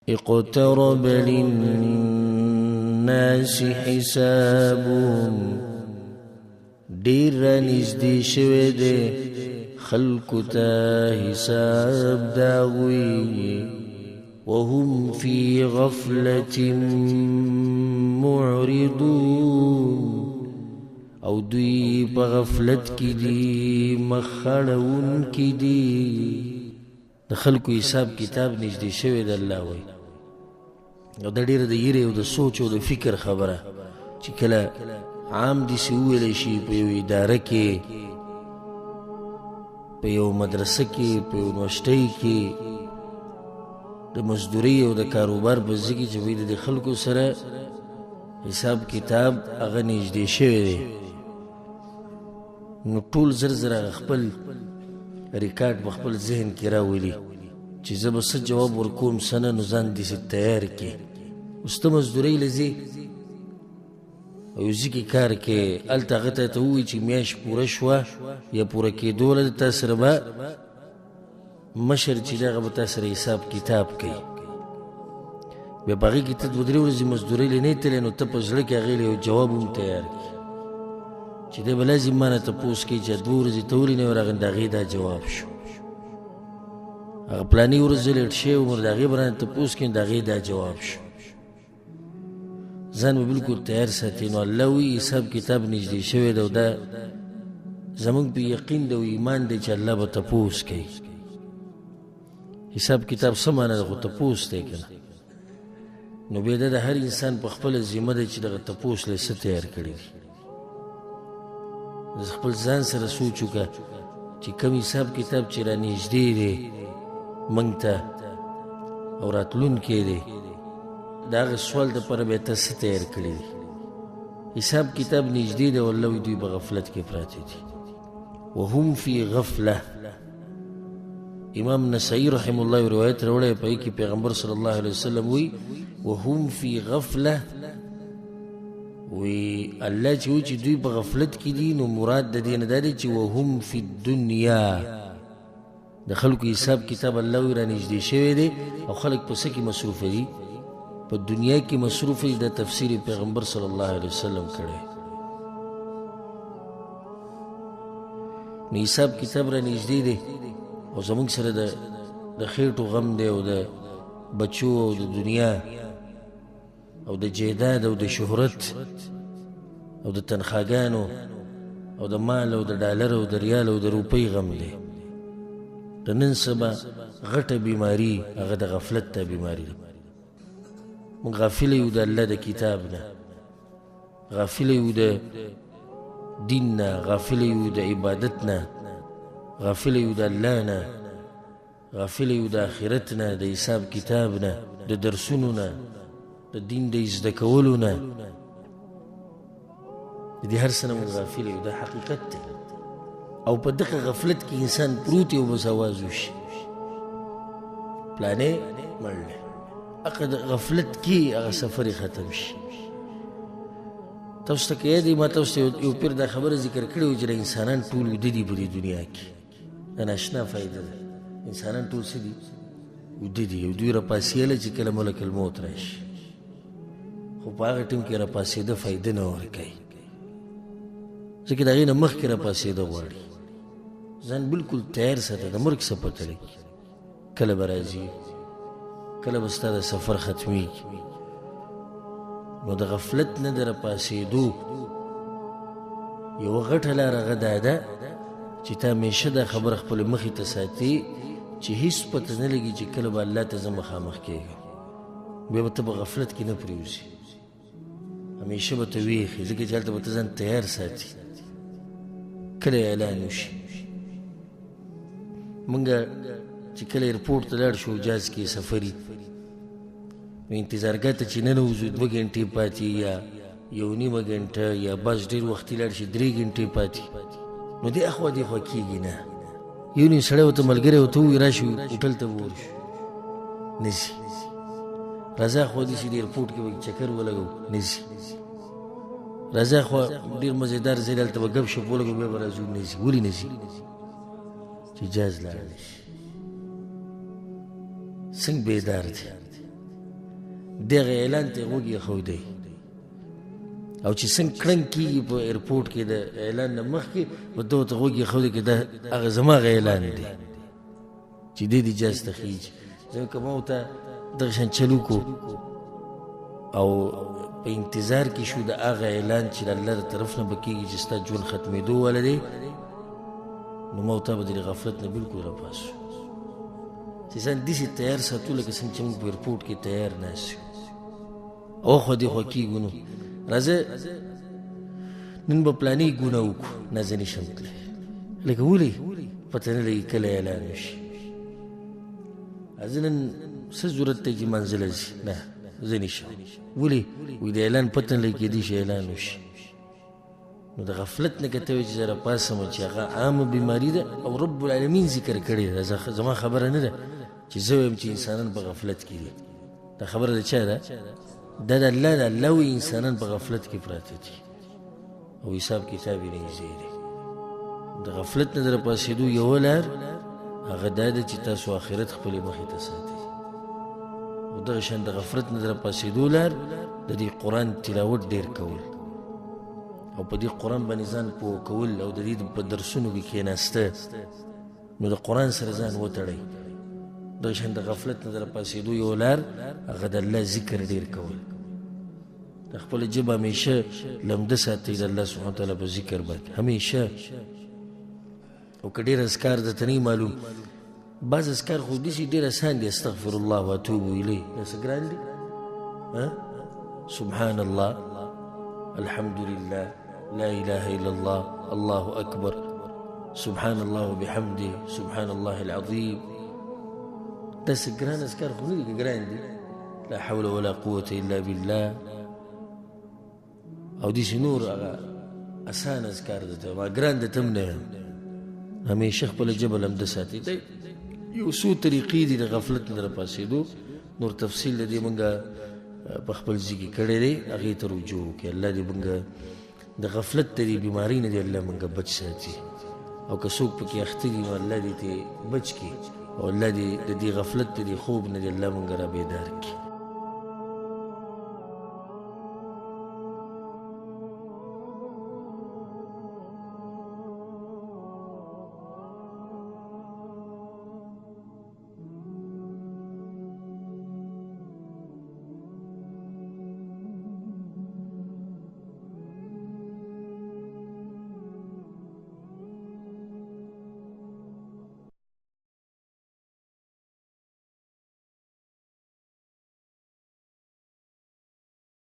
اقترب للناس حسابهم، ډیر را نږدې شوی دی خلکو ته حساب د هغوی. وهم فی غفلة معرضون، او دوی په غفلت کې دي، مخ اړوونکي دي. د خلکو حساب کتاب نږدې شوی دی الله وایي. او دا ډېره د یرې او د سوچ او د فکر خبره چې کله عام داسې وویلی شي په یو اداره کې، په یو مدرسه کې، په یو یونیورسټۍ کې، د مزدورۍ او د کاروبار په ځای کې چې وایي د دې خلکو سره حساب کتاب هغه نږدې شوی دی، نو ټول زر زر هغه خپل ریکارډ په خپل ذهن کې راولي چې زه به څه جواب ورکوم څه نه، نو ځان داسې تیار کړي. اوس ته مزدورۍ له ځې او یو ځای کې کار کوې، هلته هغه ته ووایي چې میاشت پوره شوه یا پوره کېدو له تا سره به مشر چې دی هغه به تا سره حساب کتاب کوي. بیا په هغې کې ته دوه درې ورځې مزدورۍ له نه تللی، نو ته په زړه کې هغې له یو جواب هم تیار کړي چې دی به لازم ما نه تپوس کوي چې دوه ورځې ته ولې نه وې راغلی، د هغې دا جواب شو. هغه پلانې ورځ زه لیټ شوی وم، د هغې به رانه تپوس کوي، د هغې دا جواب شو. ځان به بالکل تیار ساتي. نو الله وایي حساب کتاب نږدې شوی دی، او دا زموږ په یقین دی او ایمان دی چې الله به تپوس کوي. حساب کتاب څه معنا ده؟ خو تپوس دی که نه. نو بیا دا د هر انسان په خپله ذمه ده چې دغه تپوس له څه تیار کړي دي. خپل ځان سره سوچ وکړه چې کوم حساب کتاب چې را نږدې دی موږ ته او راتلونکی دی، د هغه سوال دپاره بیا ته څه تیار کړي دي. حساب کتاب نږدې دی، والله وایي دوی په غفلت کې پراته دي. وهم فی غفله. امام نسائی رحم الله یو روایت راوړی، په هغې کې پیغمبر صلی الله علیه وسلم وایي وهم فی غفله، وی الله چې وایي چې دوی په غفلت کې دي، نو مراد د دې نه دا دی چې وهم فی الدنیا، د خلکو حساب کتاب الله وایي را نږدې شوی دی او خلک په څه کې مصروف دي؟ په دنیا کې مصروف دي. دا تفسیر پیغمبر صلی الله علیه وسلم کړی. نو حساب کتاب را نږدې دی او زموږ سره د خېټو غم دی او د بچو او د دنیا او د جیداد او د شهرت او د تنخواګانو او د مال او د ډالر او د ریال او د روپۍ غم دی. د نن سبا غټه بیماری هغه د غفلت ته بیماری ده. موږ غافل یو د الله د کتاب نه، غافل یو د دین نه، غافل یو د عبادت نه، غافل یو د الله نه، غافل یو د آخرت نه، د حساب کتاب نه، د درسونو نه، د دین د زده کولو نه، د دې هر څه نه موږ غافل یو. دا حقیقت دی. او په دغه غفلت کې انسان پروت دی او بس اواز وشي پلانې مړ دی، هغه د غفلت کې هغه سفر یې ختم شي. تاسو ته که یاد وي، ما تاسو ته یو پیر دا خبره ذکر کړې وه چې دا انسانان ټول ویده دي په دې دنیا کې. دا ناشنا فایده ده، انسانان ټول څه دي؟ ویده دي. او دوی راپاڅېله چې کله ملک الموت راشي، خو په هغه ټیم کې راپاڅېده فایده نه ورکوي، ځکه د هغې نه مخکې راپاڅېده غواړي. ځان بالکل تیار ساته، د مرګ څه پته لګي، کله به راځي، کله به ستا د سفر ختمېږي. نو د غفلت نه د راپاڅېدو یوه غټه لاره هغه دا ده چې تا همیشه دا خبره خپلې مخې ته ساتې چې هیڅ پته نه لګي چې کله به الله ته زه مخامخ کېږم. بیا به ته په غفلت کې نه پرېوځي، همیشه به ته ویښ یې، ځکه چې هلته به ته ځان تیار ساتي کله اعلان وشي. موږ چې کله ایرپورټ ته لاړ شو جاز کې سفري، نو انتظارګاه ته چې ننوځو 2 ګنټې پاتې یا 1.5 ګنټه یا بس ډېر وختي لاړ شي 3 ګنټې پاتې، نو دې اخوا دې خوا کېږي نه. یو نیم سړی ورته ملګری ورته ووایي راشي هوټل ته به ورشو، نه ځي. راځه اخوا دې چې د ایرپورټ کې به چکر ولګو، نه ځي. راځه اخوا ډېر مزېدار ځای دی هلته به ګپ شپ ولګو بیا به راځو، نه ځي. ولې نه ځي؟ چې جاز لاړ نه شي. څنګه بیدار دی. دغه اعلان ته غوږ ایښودی او چې څنګه کړنګ کېږي په ایرپورټ کې د اعلان نه مخکې به ده ورته غوږ ایښودی که دا هغه زما هغه اعلان دی چې دی دې جاز ته خېږي. ځکه ما ورته دغه شان چل وکړو او په انتظار کې شو د هغه اعلان چې د الله د طرف نه به کېږي چې ستا ژوند ختمېدو والا دی، نو ما او تا به د دې غفلت نه بلکل راپاسو چې ځان داسې تیار ساتو لکه څنګه چې موږ په ایرپورټ کې تیار ناست یو او اخوا دېخوا کېږو. نو راځه نن به پلانې ګناه وکړو، نه زه نه شم تللی، لکه ولې پته نه لګي کله اعلان وشي. زه نن څه ضرورت دی چې منزله ځي؟ نه زه نه شم. ولې؟ وایي د اعلان پته نه لګي، کېدای شي اعلان وشي. نو د غفلت نه که ته وایې چې زه راپاڅم چې هغه عامه بیماري ده او رب العالمین ذکر کړې ده، زما خبره نه ده چې زه وایم چې انسانان په غفلت کې دي. دا خبره د چا ده؟ دا د الله ده. الله وایي انسانان په غفلت کې پراته دي او حساب کتاب یې نږدې دی. د غفلت نه د راپاڅېدو یوه لار هغه دا ده چې تاسو آخرت خپلې مخې ته ساتئ، او دغه شان د غفلت نه د راپاڅېدو لار د دې قرآن تلاوت ډېر کول او په دې قرآن باندې ځان پوه کول او د دې په درسونو کې کښېناسته، نو د قرآن سره ځان وتړئ. دغه شان د غفلت نه د راپاڅېدو یوه لار هغه د الله ذکر ډېر کول، د خپله ژبه همیشه لمده ساتئ د الله سبحانه وتعالی په ذکر باندې همیشه. او که ډېر اذکار درته نه معلوم، بعض اذکار خو داسې ډېر اسان دي، استغفر الله واتوب الیه، دا څه ګران دي؟ سبحان الله، الحمد لله، لا اله الا الله، الله اکبر، سبحان الله وبحمده، سبحان الله العظیم. دا څه ګران اذکار خو نه دي که ګران دي؟ لا حول ولا قوة الا بالله او داسې نور هغه اسان اذکار درته ما ګران درته هم نه یم. همیشه خپله ژبه لمده ساتئ. دا یو څو طریقې دي د غفلت نه راپاڅېدو، نور تفصیل د دې موږ په خپل ځای کې کړی دی، هغې ته رجوع وکړئ. الله دې موږ د غفلت د دې بیمارۍ نه دې الله موږ بچ ساتي، او که څوک پکې اخته دي نو الله دې ترې بچ کړي، او الله دې د دې غفلت د دې خوب نه دې الله موږ را بیدار کړي.